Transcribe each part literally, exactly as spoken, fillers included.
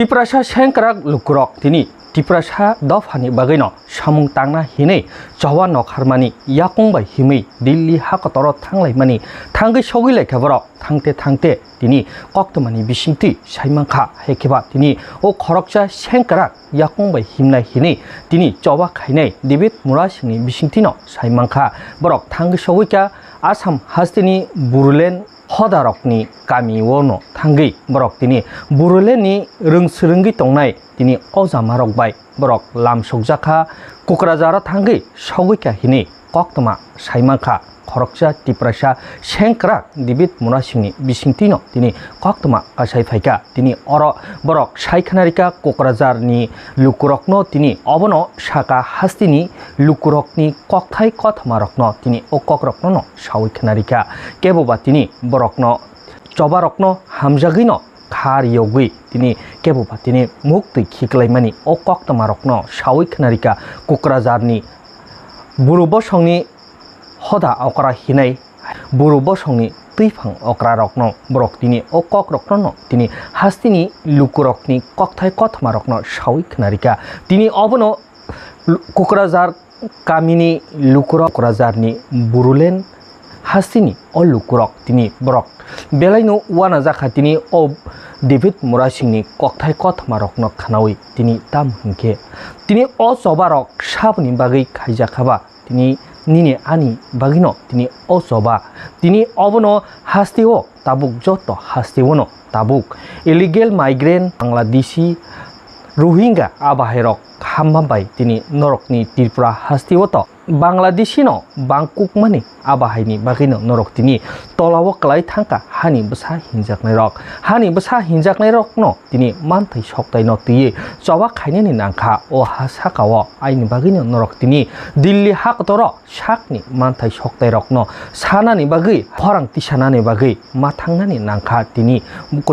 Tiprasa sengkrak lukurok tini Tiprasa dophani bagwino samung tangna hinwi choba nokharmani yakung bai himwi Delhi hakotoro thanglaimani thangwi sogwi laikha borok thangte thangte tini koktwmani bisingtwi saimankha, hai kheba tini o khoroksa sengkrak yakung bai himnai hinwi tini choba khainai David Murasingni bisingtwino saimankha. Borok thangwi sogwikha Assam hasteni Bodoland hodarokni kamio no thangwi borok tini Bodolandni rwng swrwngwi tongnai tini o jamarok bai borok lam sokjakha, Kokrajharo thangwi sogwikha hinwi koktwma saimankha khoroksa Tiprasa sengkrak David Murasingni bisingtwino tini koktwma kasai phaikha. Tini oro borok sai khwnarikha Kokrajharni lukurokno, tini obono saka hasteni lukurokni kokthai kothmarokno tini o kokrokno no sawi khwnarikha. Keboba tini borokno chobarokno hamjagwino khar yogwi tini keboba tini muktwi khiklaimani o koktwmarokno sawi khwnarikha Kokrajharni Buru Bosongni hoda okra hinai Buru Bosongni twiphang okrarokno borok tini o kokrokno no tini hasteni lukurokni kokthai kothmarokno sawi khwnarikha. Tini obono Kokrajhar kamini lukurok Kokrajharni Bodoland hasteni o lukurok tini borok belaino uanajakha tini o David Murasingni kokthai kothmarokno khwnawi tini tamo hinkhe tini o chobarok saboni bagwi khaijakha ba tini nini ani bagwino tini o choba tini obono hasteo tabuk joto hasteo no tabuk illegal migrant Bangladeshi Rohingya abahairok hamma bai tini norokni Tripura hasteo to Bangladeshi no bangkukmani abahaini bagwino norok tini tolao kwlai thangkha hani bwsa hinjaknairok. Hani bwsa hinjaknairokno tini manthai soktaino twiwi choba khainani nangkha o ha sakao. Aini bagwino norok tini Delhi hakotoro sakni manthai soktairokno sanani bagwi, khorang tisanani bagwi ma thangnani nangkha tini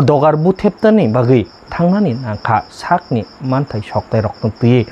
dogar butheptani bagwi thangnani nangkha sakni manthai soktairokno twiwi.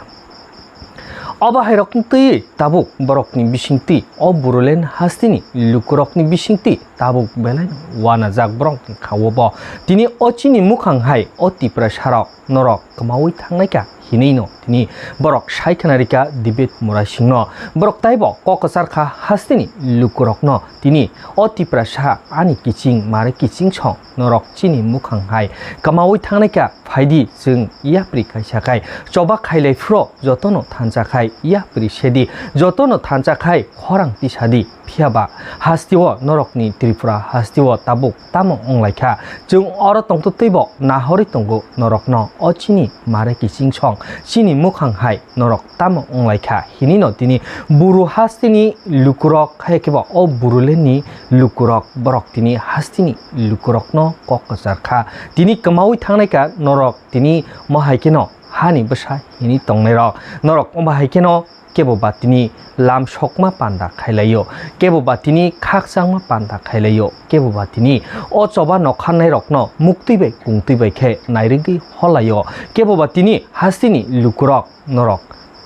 Obo hairokno twiwi tabuk borokni bisingtwi, o Bodoland hasteni lukurokni bisingtwi tabuk belai uanajak borokni kha-o bo. Tini o chini mukhang hai o Tiprasarok norok kwmaui thangnaikha hinwi no tini borok sai khwnarikha David Murasingno. Borok taibo kok kwcharkha hasteni lukurokno tini o Tiprasa ani kiching mare kiching song norok chini mukhang hai kwmaui thangnaikha. Phaidi chwng yapri kaisa khai choba khailai phuro jotono thansa khai yapri sedi, jotono thansa khai khorang tisadi. Phiyaba hasteo norokni Tripura hasteo tabuk tamo wnglaikha? Chwng oro tongtwtwibo nahorwi tongo norokno o chini mare kiching song chini mukhang hai norok tamo wnglaikha hinwi no tini Buru hasteni lukurok, hai khe bo o Bodolandni lukurok borok tini hasteni lukurokno kok kwcharkha. Tini kwmaui thangnaikha norok tini mo hai kheno hani bwsa hinwi tongnairok. Norok omo hai kheno kebo ba tini lam sokma panda khailaio, kebo ba tini khakchangma panda khailaio, kebo ba tini o choba nokharnairokno muktwi bai kungtwi bai khe nairwgwi holaio, kebo ba tini hasteni lukurok norok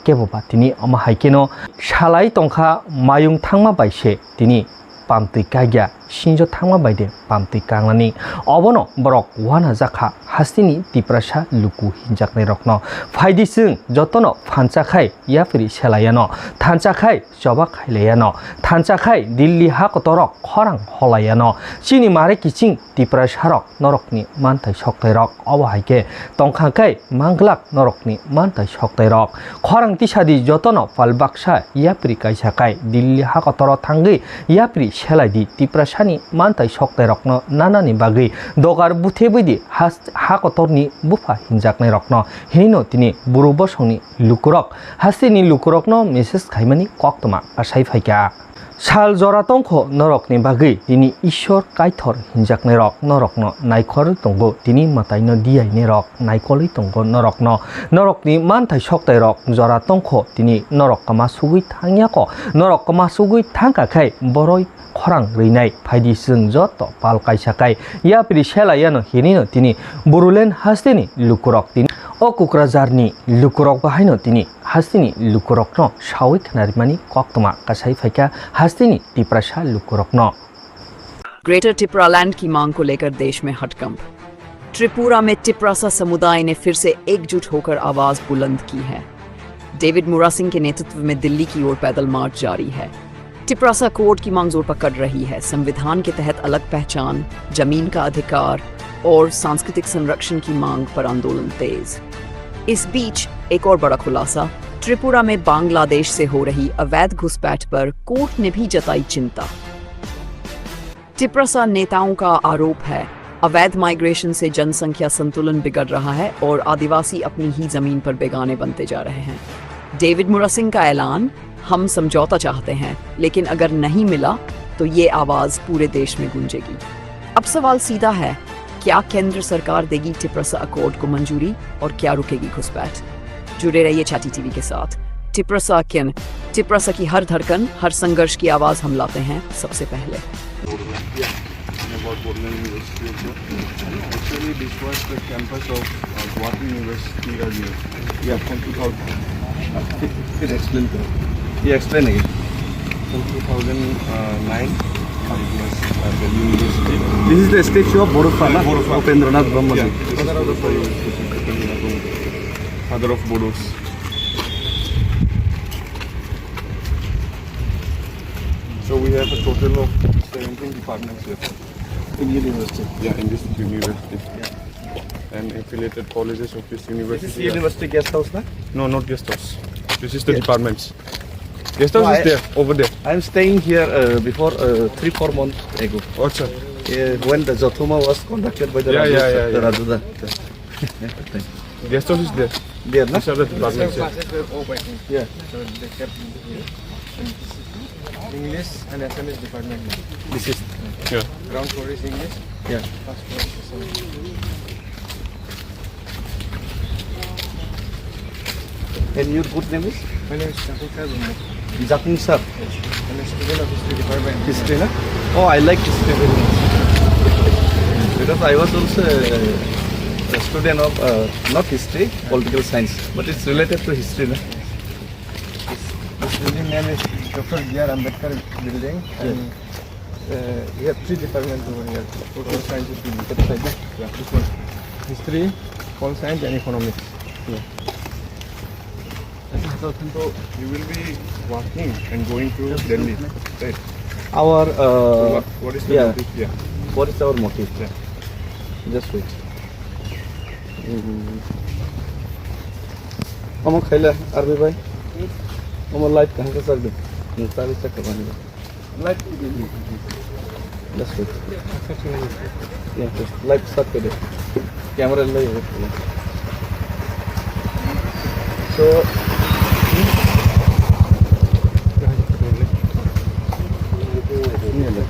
kebo ba tini omo hai kheno salai tongkha, mayung thangma bai se tini pamtwi kagya, sinjo thangma bai de pamtwi kangnani. Obono borok uanajakha hasteni Tiprasa luku hinjaknairokno. Phaidi chwng jotono phansa khai yapri selaiano, thansa khai choba khailaiano, thansa khai Delhi hakotorok khorang holaiano. Chini mare kiching Tiprasarok norokni manthai soktairok, obo hai khe tongkha khe manglak norokni manthai soktairok. Khorang tisadi jotono pal baksa yapri kaisa khai Delhi hakotoro thangwi yapri selaidi. Tiprasani manthai soktairokno nanani bagwi dogar buthebwidi has-, hakotorni bupha hinjaknairokno hinwi no tini Buru Bosongni lukurok hasteni lukurokno message khaimani koktwma kasai phaikha. Sal jora tongkho norokni bagwi tini Ishwar Kaithor hinjaknairok norokno naikhorwi tongo, tini mwtaino diyainairok naikolwi tongo norokno. Norokni manthai soktairok jora tongkho, tini norok kwma sugwi thangyakho, norok kwma sugwi thangkha khai boroi khorang rwinai. Phaidi chwng joto pal kaisa khai yapri selaiano hinwino tini Bodoland hasteni lukurok tini o Kokrajharni lukurok bahaino tini hasteni lukurokno sawi khnarimani koktwma kasai phaikha hasteni Tiprasa lukurokno. Greater Tipraland की मांग को लेकर देश में हड़कंप। त्रिपुरा में टिप्रासा समुदाय ने फिर से एकजुट होकर आवाज बुलंद की है। डेविड मुरासिंग के नेतृत्व में दिल्ली की ओर पैदल मार्च जारी है। टिप्रासा कोड की मांग जोर पकड़ रही है, संविधान के तहत अलग पहचान, जमीन का अधिकार और सांस्कृतिक संरक्षण की मांग पर आंदोलन तेज। इस बीच एक और बड़ा खुलासा, त्रिपुरा में बांग्लादेश से हो रही अवैध घुसपैठ पर कोर्ट ने भी जताई चिंता। टिप्रासा नेताओं का आरोप है, अवैध माइग्रेशन से जनसंख्या संतुलन बिगड़ रहा है और आदिवासी अपनी ही जमीन पर बेगाने बनते जा रहे हैं। डेविड मुरासिंग का ऐलान, हम समझौता चाहते हैं, लेकिन अगर नहीं मिला तो ये आवाज पूरे देश में गूंजेगी। अब सवाल सीधा है, क्या केंद्र सरकार देगी टिप्रासा अकॉर्ड को मंजूरी और क्या रुकेगी घुसपैठ? जुड़े रहिए छाती टीवी के साथ। टिप्रासा किन, टिप्रासा की हर धड़कन, हर संघर्ष की आवाज हम लाते हैं सबसे पहले। Actually, this was the campus of uh, Guwahati University earlier. Yeah, from two thousand. Please explain to me. Yeah, explain again. From two thousand nine, uh, it was uh, Delhi University. This is the statue of Borupha, na? Borupha. Upendranath Brahma. Yeah, this is Borupha University. Father of Bodos. So we have a total of seventeen departments here. In university? Yeah, in this university. Yeah. And affiliated colleges of this university. This is university guest house, na? No, not guest house. This is the departments. Guest house is there, over there. I am staying here uh, before uh, three, four months ago. Acha. Uh, when the Jothuma was conducted by the Yeah, Raju, yeah, yeah, yeah. Rajuda. Guest house is there. There, na? These are the departments, yeah. Classes were open. Yeah. So they kept me here. And this is English and Assamese department. This is Yeah. Ground floor is English. Yeah. First floor is Assamese. And your good name is? My name is Chakun Sar Bumbo. Jakung sir. I'm a student of history department. History, na? Oh, I like history very much. Because I was also a, a student of uh, not history, political science, but it's related to history, na? This building name is Doctor B R Ambedkar building, and uh, we have three departments over here. Social sciences will be that side, na? Yeah, this one. History, pol science, and economics. Yeah. So you will be working and going to Delhi, right? Our So uh, what, what is the yeah. Motive? Yeah. What is our motive? Yeah. Just wait. Mm. Omo khaila army bai. Omo light kaham ka sak de. Nung tali sak ka bani. Light. Just wait. Yeah, just light start kar de. Camera le. So ये ले।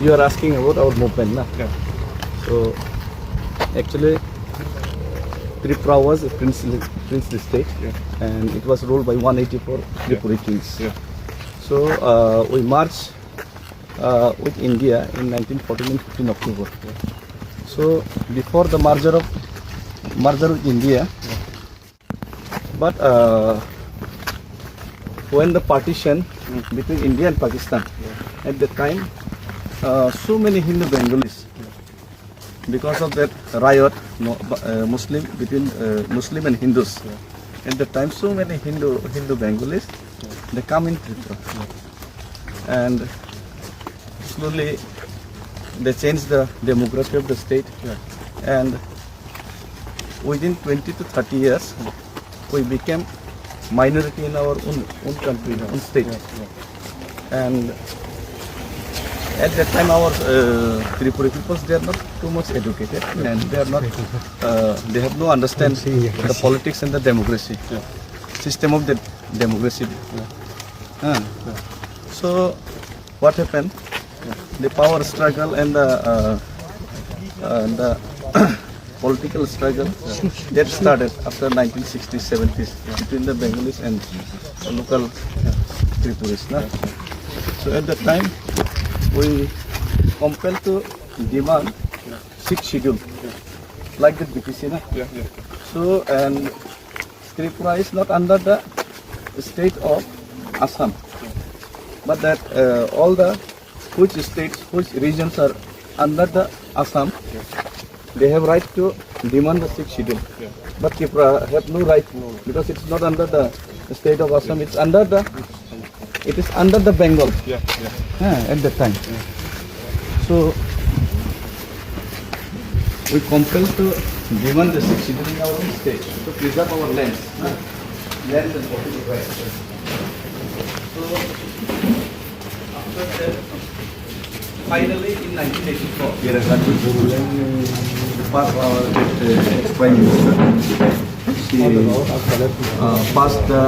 You are asking about our movement, na? Yeah. So, actually, Tripura was a princely, princely state, Yeah. and it was ruled by one eighty-four Tripuri kings. Yeah. So, uh, we merged uh, with India in nineteen fourteen and fifteen October. So, before the merger of merger with India, But uh, when the partition between India and Pakistan, at the time, uh, so many Hindu Bengalis, because of that riot, no, uh, Muslim between uh, Muslim and Hindus, at the time, so many Hindu Hindu Bengalis, they come in Tripura, and slowly they change the demography of the state, and within twenty to thirty years, we became minority in our own, own country, own state. And at that time, our uh, Tripuri peoples, they are not too much educated, and they are not, uh, they have no understand the politics and the democracy, system of the democracy. Uh, so what happened? The power struggle and the uh, uh, the political struggle that started after nineteen sixties, seventies between the Bengalis and the local Tripuris, na? So at that time, we compelled to demand sixth schedule, like the B T C, na? Yeah, yeah. So, and Tripura is not under the state of Assam. But that, uh, all the which states, which regions are under the Assam, they have right to demand the sixth schedule. Yeah. But Tripura have no right, no, because it's not under the state of Assam, it's under the, it is under the Bengal. Yeah, yeah. Ah, at that time. Yeah. So we compel to demand the sixth schedule in our own state to preserve our lands, ah, lands and property rights. So after that, finally, in nineteen eighty-four, the first our, uh, Prime Minister, she, uh, passed the,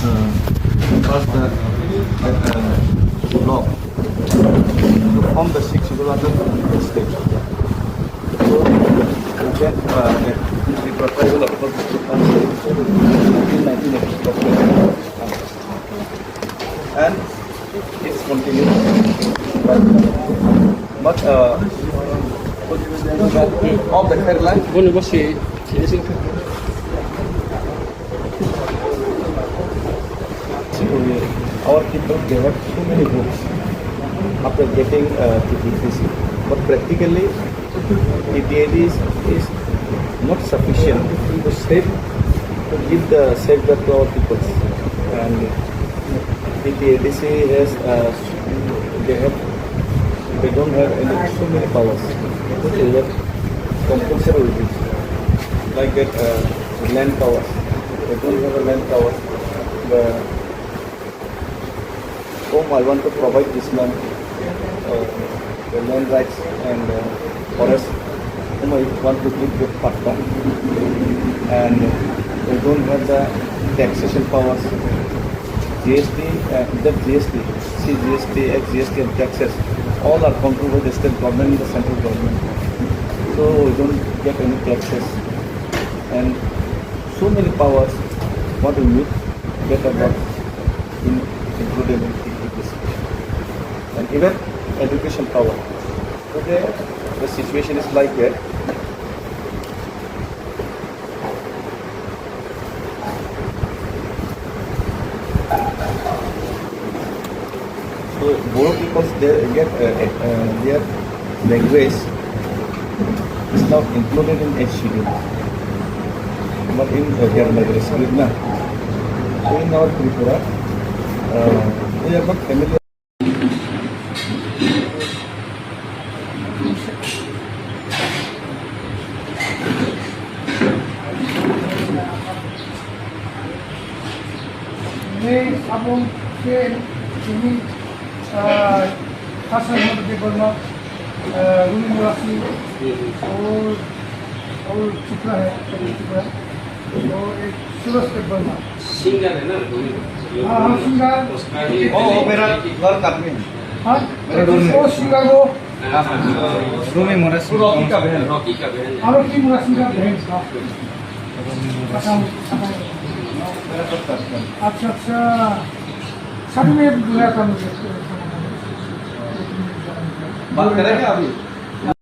uh, passed the, uh, law to form the sixth schedule under the state. So, that, uh, that the proposal of the in nineteen eighty-four. And it's continued. But, uh, of the Kerala, our people, they have so many votes after getting, uh, T P P C. But practically, T T A D C is, is not sufficient to save, to give the safeguard to our people. And T T A D C has, uh, they have, they don't have any, so many powers. They have compulsory duties. Like that, uh, land powers. They don't have a land power. The whom I want to provide this land, uh, the land rights and, uh, forest, whom I want to give the patta, and they don't have the taxation powers. G S T, uh, the G S T, see, G S T, ex G S T and taxes, all are controlled by the state government and the central government. So we don't get any taxes, and so many powers, what we need, get a lot in, included in education. And even education power. Today, the situation is like that. So Bodo peoples, they get, uh, uh, their language is now included in eighth schedule. But in, uh, their mother script na. So in our Tripura, uh, we are not familiar. Hwnwi abo khe tini, ah, Hasan Debbarma, ah, Rumi Murasi, o, o Tripura hai, Tripura. O, ek Suraj Debbarma. Singer hai na, Rumi? Ha, ha, singer. Uska hi Oh, oh, mera ghar Kagmin. Ha? Mera ghar O, singer wo. Rumi Murasi. Rocky ka behan. Rocky ka behan. Aro ki Murasi ka behan ka? Murasi. Acha, acha. Acha, acha. Sab mein bula tha mujhe. Baat kar rahe hain abhi?